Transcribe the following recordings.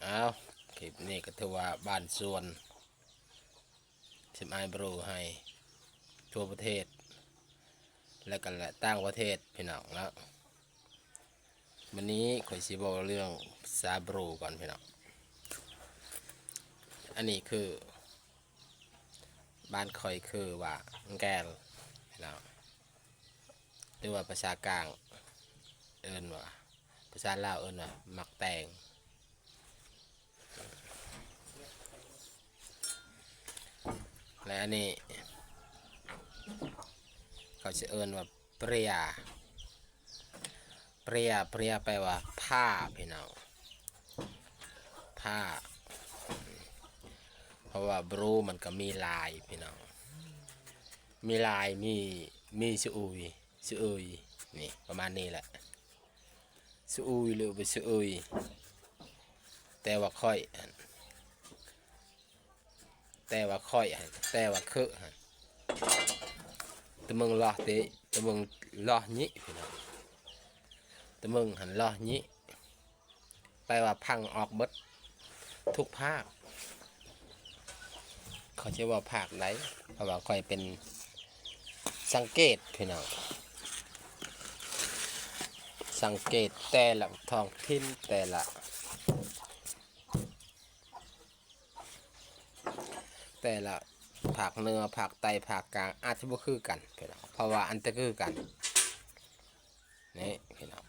ອ້າວ ຄລິບນີ້ກໍຖືວ່າບ້ານສວນ ຊິມອ້າຍບຣູໃຫ້ທົ່ວປະເທດ ແລະກໍ ແລະຕ່າງປະເທດພີ່ນ້ອງເນາະ. ມື້ນີ້ຂ້ອຍຊິເວົ້າເລື່ອງພາສາບຣູກ່ອນພີ່ນ້ອງ. ອັນນີ້ຄືບ້ານຂ້ອຍຄືວ່າແກລພີ່ນ້ອງ ຫຼືວ່າພາສາກາງເອີ້ນວ່າ ພາສາລາວເອີ້ນວ່າໝາກແຕງ. ແລະອັນນີ້ເຂົາຊິເອີ້ນວ່າເປຍ ເປຍ ເປຍ ແປວ່າຜ້າພີ່ນ້ອງ ຜ້າ. ເພາະວ່າບຣູມັນກໍມີລາຍພີ່ນ້ອງ ມີລາຍ ມີ ມີສະອຸຍ ສະເອີຍ ນີ້ປະມານນີ້ແຫຼະ ສະອຸຍ ຫຼືວ່າສະເອີຍ. ແຕ່ວ່າຂ້ອຍ ແຕ່ວ່າຂ້ອຍຫັ້ນ ແຕ່ວ່າເຄີຫັ້ນ ຕະເມືງລອເຕ ຕະເມືງລອຍິພີ່ນ້ອງ ຕະເມືງຫັ້ນລອຍິ ແປວ່າພັງອອກເບິດທຸກພາກ. ຂ້ອຍຊິເວົ້າພາກໃດ ເພາະວ່າຂ້ອຍເປັນສັງເກດພີ່ນ້ອງ ສັງເກດແຕ່ລະທ້ອງຖິ່ນ ແຕ່ລະ ແຕ່ລະພາກເໜືອ ພາກໃຕ້ ພາກກາງ ອາດຈະບໍ່ຄືກັນພີ່ນ້ອງ ເພາະວ່າອັນຕະຄືກັນ ນີ້ພີ່ນ້ອງ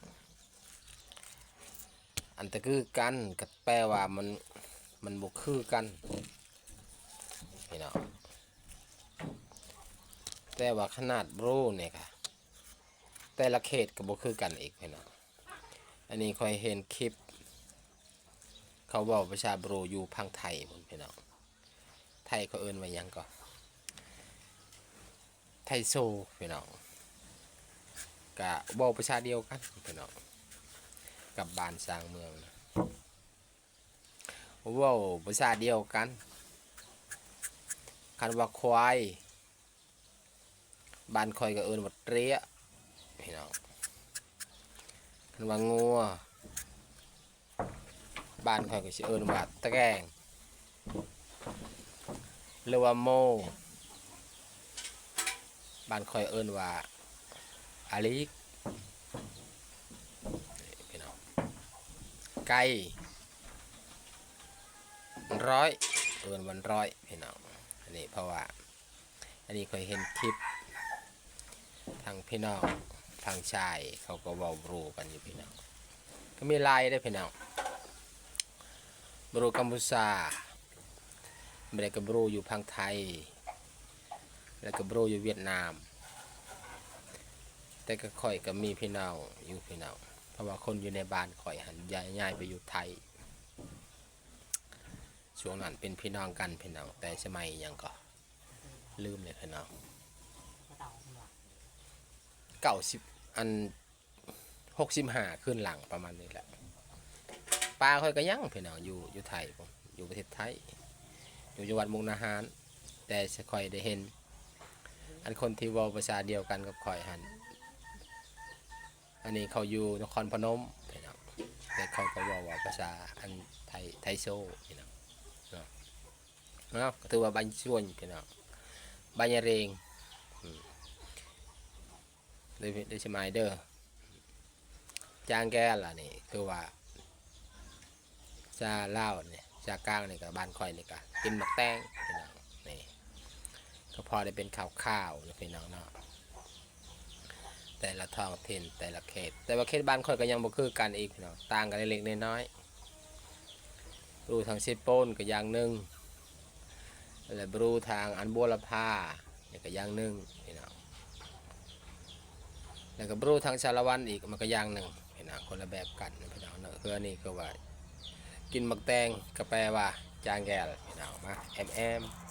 ອັນຕະຄືກັນກໍແປວ່າມັນ ມັນບໍ່ຄືກັນພີ່ນ້ອງ. ແຕ່ວ່າຂະໜາດບຣູນີ້ກະ ແຕ່ລະເຂດກໍບໍ່ຄືກັນອີກພີ່ນ້ອງ. ອັນນີ້ຂ້ອຍເຫັນຄລິບ ເຂົາເວົ້າພາສາບຣູຢູ່ຝັ່ງໄທພຸ້ນພີ່ນ້ອງ ໄທເຂົາເອີ້ນວ່າຫຍັງກໍ ໄທໂຊພີ່ນ້ອງ ກະເວົ້າພາສາດຽວກັນພີ່ນ້ອງ ກັບບ້ານຊ່າງເມືອງນະ ເວົ້າພາສາດຽວກັນ. ຄັນວ່າຄວາຍ ບ້ານຂ້ອຍກໍເອີ້ນວ່າເຕຣຍພີ່ນ້ອງ. ຄັນວ່າງົວ ບ້ານຂ້ອຍກໍຊິເອີ້ນວ່າຕະແກງ ຫຼືວ່າໂມ ບ້ານຂ້ອຍເອີ້ນວ່າອາລີກພີ່ນ້ອງ. ໄກ່ ມັນຮ້ອຍ ເອີ້ນວ່າຮ້ອຍພີ່ນ້ອງ. ອັນນີ້ເພາະວ່າ ອັນນີ້ຂ້ອຍເຫັນຄລິບ ທາງພີ່ນ້ອງ ທາງຊາຍເຂົາກໍເວົ້າບຣູກັນຢູ່ພີ່ນ້ອງ ກໍມີຫຼາຍເດ້ພີ່ນ້ອງ ບຣູກຳປູຊາ ແລ້ວກໍບຣູຢູ່ຝັ່ງໄທ ແລ້ວກໍບຣູຢູ່ຫວຽດນາມ. ແຕ່ກໍຂ້ອຍກໍມີພີ່ນ້ອງຢູ່ພີ່ນ້ອງ ເພາະວ່າຄົນຢູ່ໃນບ້ານຂ້ອຍຫັ້ນ ຍ້າຍ ຍ້າຍໄປຢູ່ໄທ ຊ່ວງນັ້ນເປັນພີ່ນ້ອງກັນພີ່ນ້ອງ ແຕ່ສະໄໝຫຍັງກໍ ລືມແລ້ວພີ່ນ້ອງ ເກົ້າສິບ ອັນ ຫົກສິບຫ້າ ຄືນຫຼັງປະມານນີ້ແຫຼະ. ປ້າຂ້ອຍກໍຍັງພີ່ນ້ອງ ຢູ່ ຢູ່ໄທພຸ້ນ ຢູ່ປະເທດໄທ ຢູ່ຈັງຫວັດມຸກດາຫານ. ແຕ່ຂ້ອຍໄດ້ເຫັນ ອັນຄົນທີ່ເວົ້າພາສາດຽວກັນກັບຂ້ອຍຫັ້ນ ອັນນີ້ເຂົາຢູ່ນະຄອນພະນົມພີ່ນ້ອງ ແຕ່ເຂົາກໍເວົ້າວ່າພາສາອັນໄທ ໄທໂຊພີ່ນ້ອງເນາະ. ເນາະ ກໍຖືວ່າບ້ານຊວນພີ່ນ້ອງ ບ້ານຍາເຣງ ອືມ ໄດ້ ໄດ້ສະໝາຍເດີ ຈາງແກລ ອັນນີ້ຄືວ່າ ພາສາລາວນີ້ ພາສາກາງນີ້ກໍບ້ານຂ້ອຍນີ້ກໍກິນໝາກແຕງພີ່ນ້ອງ. ນີ້ກໍພໍໄດ້ເປັນຂ່າວໆນະພີ່ນ້ອງເນາະ ແຕ່ລະທ້ອງຖິ່ນແຕ່ລະເຂດ. ແຕ່ວ່າເຂດບ້ານຂ້ອຍກໍຍັງບໍ່ຄືກັນອີກພີ່ນ້ອງ ຕ່າງກັນເລັກໆນ້ອຍໆ. ບຣູທາງເຊໂປນກໍຢ່າງໜຶ່ງ ແລະບຣູທາງອັນບົວລະພານີ້ກໍຢ່າງໜຶ່ງພີ່ນ້ອງ ແລ້ວກໍບຣູທາງສາລະວັນອີກມັນກໍຢ່າງໜຶ່ງພີ່ນ້ອງ ຄົນລະແບບກັນພີ່ນ້ອງເນາະ. ຄືອັນນີ້ຄືວ່າກິນໝາກແຕງກໍແປວ່າຈາງແກລພີ່ນ້ອງ ມາແອມໆ.